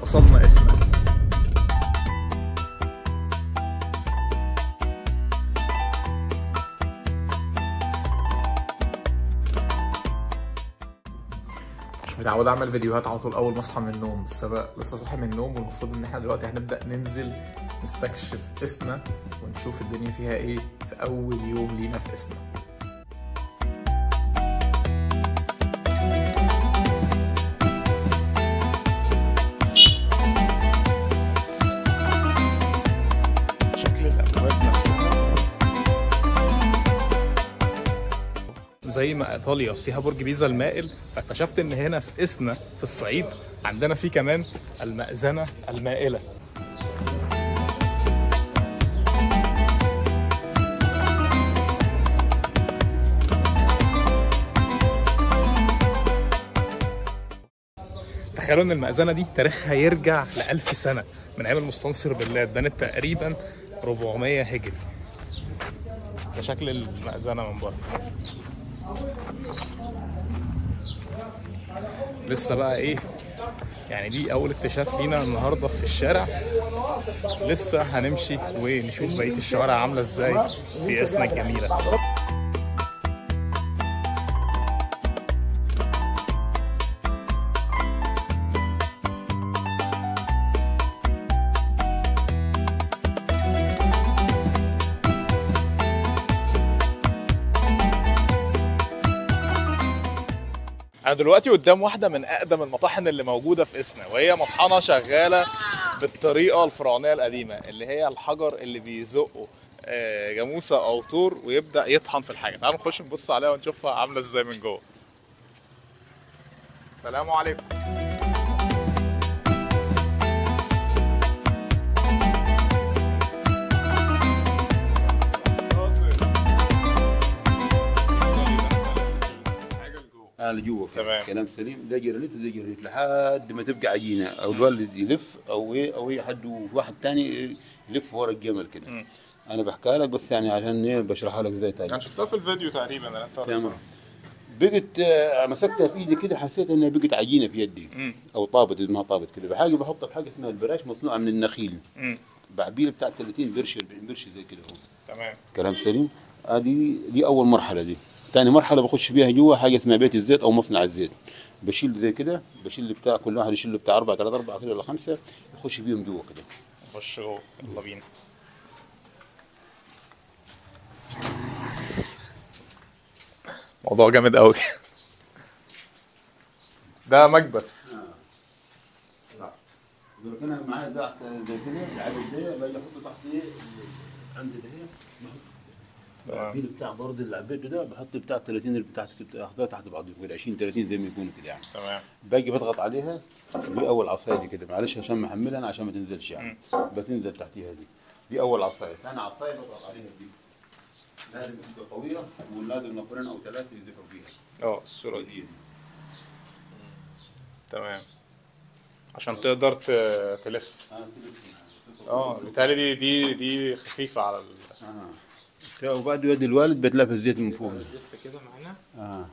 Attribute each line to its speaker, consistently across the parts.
Speaker 1: وصلنا إسنا. مش متعود اعمل فيديوهات على طول اول ما اصحى من النوم، بس انا لسه صاحي من النوم، والمفروض ان احنا دلوقتي هنبدا ننزل نستكشف إسنا ونشوف الدنيا فيها ايه في اول يوم لينا في إسنا. شكل الابواب نفسها زي ما ايطاليا فيها برج بيزا المائل، فاكتشفت ان هنا في إسنا في الصعيد عندنا في كمان المأذنة المائلة. تخيلوا ان المأذنة دي تاريخها يرجع ل1000 سنة، من ايام المستنصر بالله، اتبنت تقريبا 400 هجري. ده شكل المأذنة من بره. لسه بقى ايه يعني، دي اول اكتشاف لينا النهارده في الشارع، لسه هنمشي ونشوف بقية الشوارع عامله ازاي في إسنا الجميلة. أنا دلوقتي قدام واحدة من أقدم المطاحن اللي موجودة في إسنا، وهي مطحنة شغالة بالطريقة الفرعونية القديمة، اللي هي الحجر اللي بيزقه جاموسة أو طور ويبدأ يطحن في الحاجة. تعالوا نخش نبص عليها ونشوفها عاملة إزاي من جوه. السلام عليكم.
Speaker 2: لجوه تمام، كلام سليم. ده جرنيت وده جرنيت لحد ما تبقى عجينه، او الوالد يلف او ايه، او اي حد واحد ثاني يلف ورا الجمل كده. انا بحكيها لك بس يعني عشان ايه، بشرحها لك ازاي تاني.
Speaker 1: انا شفتها في الفيديو تقريبا. انا
Speaker 2: تمام. بقت مسكتها في ايدي كده، حسيت انها بقت عجينه في يدي. او طابت، ما طابت كده بحاجة، بحطها في حاجة اسمها البراش، مصنوعة من النخيل. بعبيله بتاع 30 برش 40 برش زي كده اهو.
Speaker 1: تمام،
Speaker 2: كلام سليم. ادي دي اول مرحلة. دي ثاني مرحلة بخش بيها جوا حاجة اسمها بيت الزيت او مصنع الزيت. بشيل زي كده، بشيل بتاع كل واحد يشيل بتاع 4 3 4 كده ولا 5، يخش بيهم جوا كده.
Speaker 1: نخش جوه، يلا بينا. موضوع جامد قوي. ده مكبس.
Speaker 2: لا انا معايا ده زي كده، العدد ده باجي احطه تحت ايه عندي ده هنا. العبيل بتاع برضه اللي عبيته ده بحط بتاع 30 اللي بتاعت اخدها تحت بعضهم كده، 20 30 زي ما يكونوا كده يعني.
Speaker 1: تمام.
Speaker 2: باجي بضغط عليها دي اول عصاية دي كده، معلش عشان محملها انا عشان ما تنزلش يعني. بتنزل تحتيها دي. دي اول عصاية. ثاني عصاية بضغط عليها دي، لازم تبقى قوية ولازم نفرين او 3 يزحوا فيها.
Speaker 1: الصورة دي. تمام، عشان تقدر تلف. بالتالي دي خفيفة على ال
Speaker 2: وبعد يد الوالد بتلف الزيت من فوق.
Speaker 3: يلف كده معانا.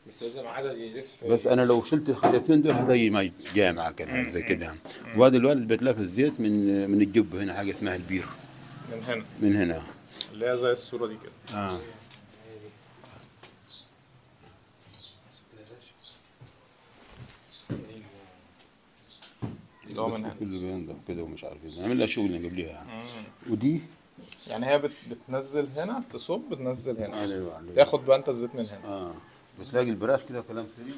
Speaker 3: بس لازم عدد يلف.
Speaker 2: بس انا لو شلت الخليتين دول هتجي ما جاي معاك زي كده. وبعد الوالد بتلف الزيت من الجب هنا، حاجة اسمها البير.
Speaker 1: من هنا.
Speaker 2: من هنا
Speaker 1: اللي هي زي الصورة دي كده. اللي هو من هنا
Speaker 2: كله بينضف كده ومش عارف ايه، نعمل لها شغل قبليها يعني. ودي
Speaker 1: يعني هي بتنزل هنا، تصب بتنزل هنا.
Speaker 2: ايوه.
Speaker 1: تاخد بقى انت الزيت من هنا.
Speaker 2: بتلاقي البراش كده كلام سليم.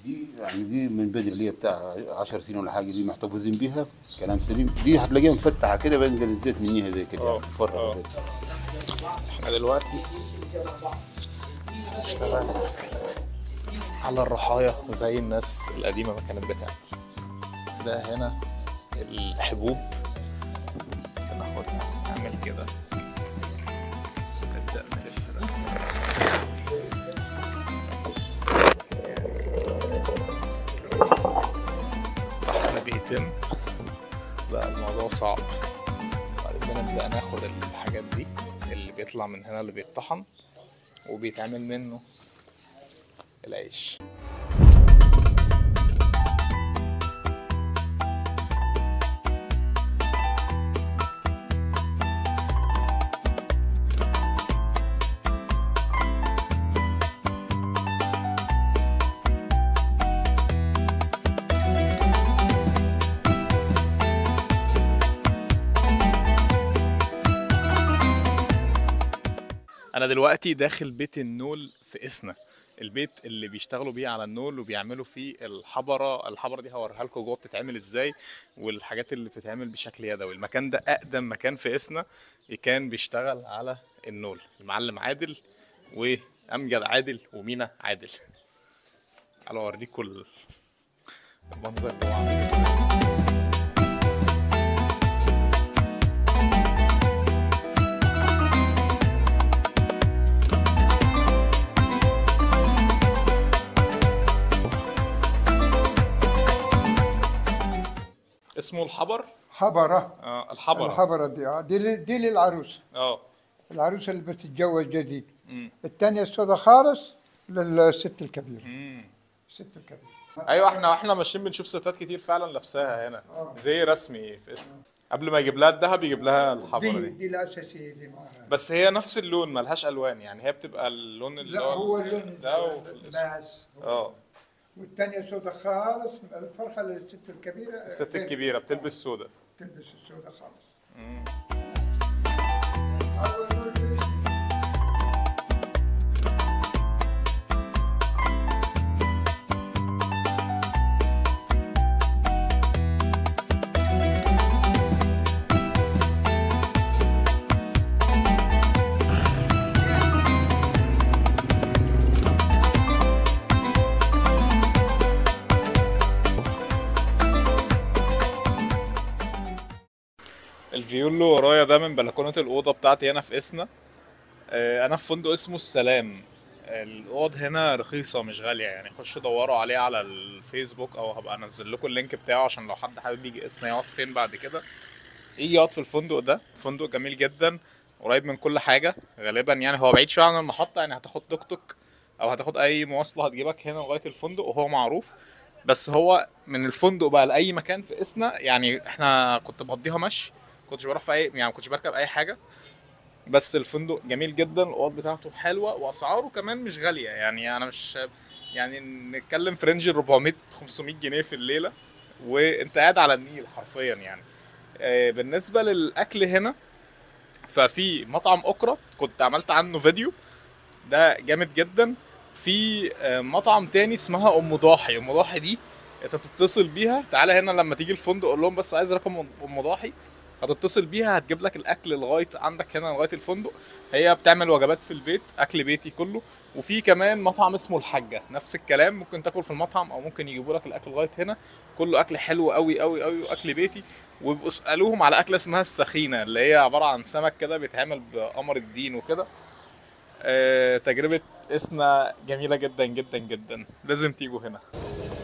Speaker 2: دي يعني دي من بدري اللي هي بتاع 10 سنين ولا حاجة، دي محتفظين بيها كلام سليم. دي هتلاقيها مفتحة كده، بنزل الزيت منيها زي كده يعني، بتفرغ.
Speaker 1: احنا دلوقتي هنشتغل على الرحايا زي الناس القديمة ما كانت بتعمل. ده هنا الحبوب بناخدها نعمل كده، نبدأ نلف ده. الطحن بيتم، لا الموضوع صعب. بعدين بنبدأ ناخد الحاجات دي اللي بيطلع من هنا اللي بيتطحن وبيتعمل منه العيش. انا دلوقتي داخل بيت النول في إسنا، البيت اللي بيشتغلوا بيه على النول وبيعملوا فيه الحبره. الحبره دي هوريها لكم جوه بتتعمل ازاي، والحاجات اللي بتتعمل بشكل يدوي. المكان ده اقدم مكان في إسنا كان بيشتغل على النول، المعلم عادل وامجد عادل ومينا عادل. تعالوا اوريكم المنظر جوه عامل ازاي. اسمه الحبر؟
Speaker 4: حبرة.
Speaker 1: الحبرة.
Speaker 4: الحبرة دي دي للعروس. العروسة اللي بتتجوز جديد. الثانية السوداء خالص للست الكبيرة. الست الكبيرة.
Speaker 1: ايوه، احنا ماشيين بنشوف ستات كتير فعلا لابساها هنا. زي رسمي في اسم. قبل ما يجيب لها الذهب يجيب لها الحبرة دي.
Speaker 4: دي الأساسية دي معاها.
Speaker 1: بس هي نفس اللون، ملهاش ألوان يعني، هي بتبقى اللون اللي
Speaker 4: لا هو اللون
Speaker 1: ده وفي الأسود.
Speaker 4: والثانية سوداء خالص، الفرخة للست الكبيرة.
Speaker 1: الست الكبيرة بتلبس سوداء.
Speaker 4: بتلبس السوداء خالص.
Speaker 1: ال view اللي ورايا ده من بلكونة الأوضة بتاعتي هنا في إسنا. أنا في فندق اسمه السلام. الأوض هنا رخيصة مش غالية يعني، خشوا دوروا عليه على الفيسبوك أو هبقى أنزل لكم ال link بتاعه عشان لو حد حابب يجي إسنا يقعد فين بعد كده، يجي يقعد في الفندق ده. فندق جميل جدا، قريب من كل حاجة غالبا يعني، هو بعيد شوية عن المحطة يعني، هتاخد توك توك أو هتاخد أي مواصلة هتجيبك هنا لغاية الفندق، وهو معروف. بس هو من الفندق بقى لأي مكان في إسنا يعني، إحنا كنت بقضيها مشي، كنتش بروح في اي يعني، كنتش بركب اي حاجة. بس الفندق جميل جدا، الاوض بتاعته حلوة واسعاره كمان مش غالية يعني، انا مش يعني نتكلم في range 400 500 جنيه في الليلة، وانت قاعد على النيل حرفيا يعني. بالنسبة للاكل هنا، ففي مطعم اوكرا كنت عملت عنه فيديو، ده جامد جدا. في مطعم تاني اسمها ام ضاحي. ام ضاحي دي انت بتتصل بيها، تعالى هنا لما تيجي الفندق قول لهم بس عايز رقم ام ضاحي، هتتصل بيها هتجيب لك الاكل لغاية عندك هنا لغاية الفندق. هي بتعمل وجبات في البيت، اكل بيتي كله. وفي كمان مطعم اسمه الحاجة، نفس الكلام، ممكن تاكل في المطعم او ممكن يجيبوا لك الاكل لغاية هنا، كله اكل حلو قوي قوي قوي واكل بيتي. ويبقوا اسالوهم على اكله اسمها السخينه، اللي هي عبارة عن سمك كده بيتعمل بقمر الدين وكده. تجربه إسنا جميلة جدا جدا جدا، لازم تيجوا هنا.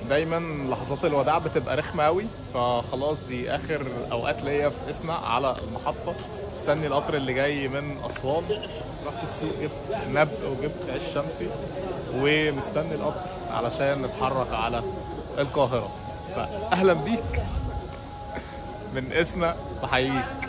Speaker 1: دايما لحظات الوداع بتبقى رخمة قوي، فخلاص دي اخر اوقات ليا في إسنا على المحطة، مستني القطر اللي جاي من اسوان. رحت السوق جبت نبق وجبت عيش شمسي، ومستني القطر علشان نتحرك على القاهرة. فاهلا بيك من إسنا، بحييك.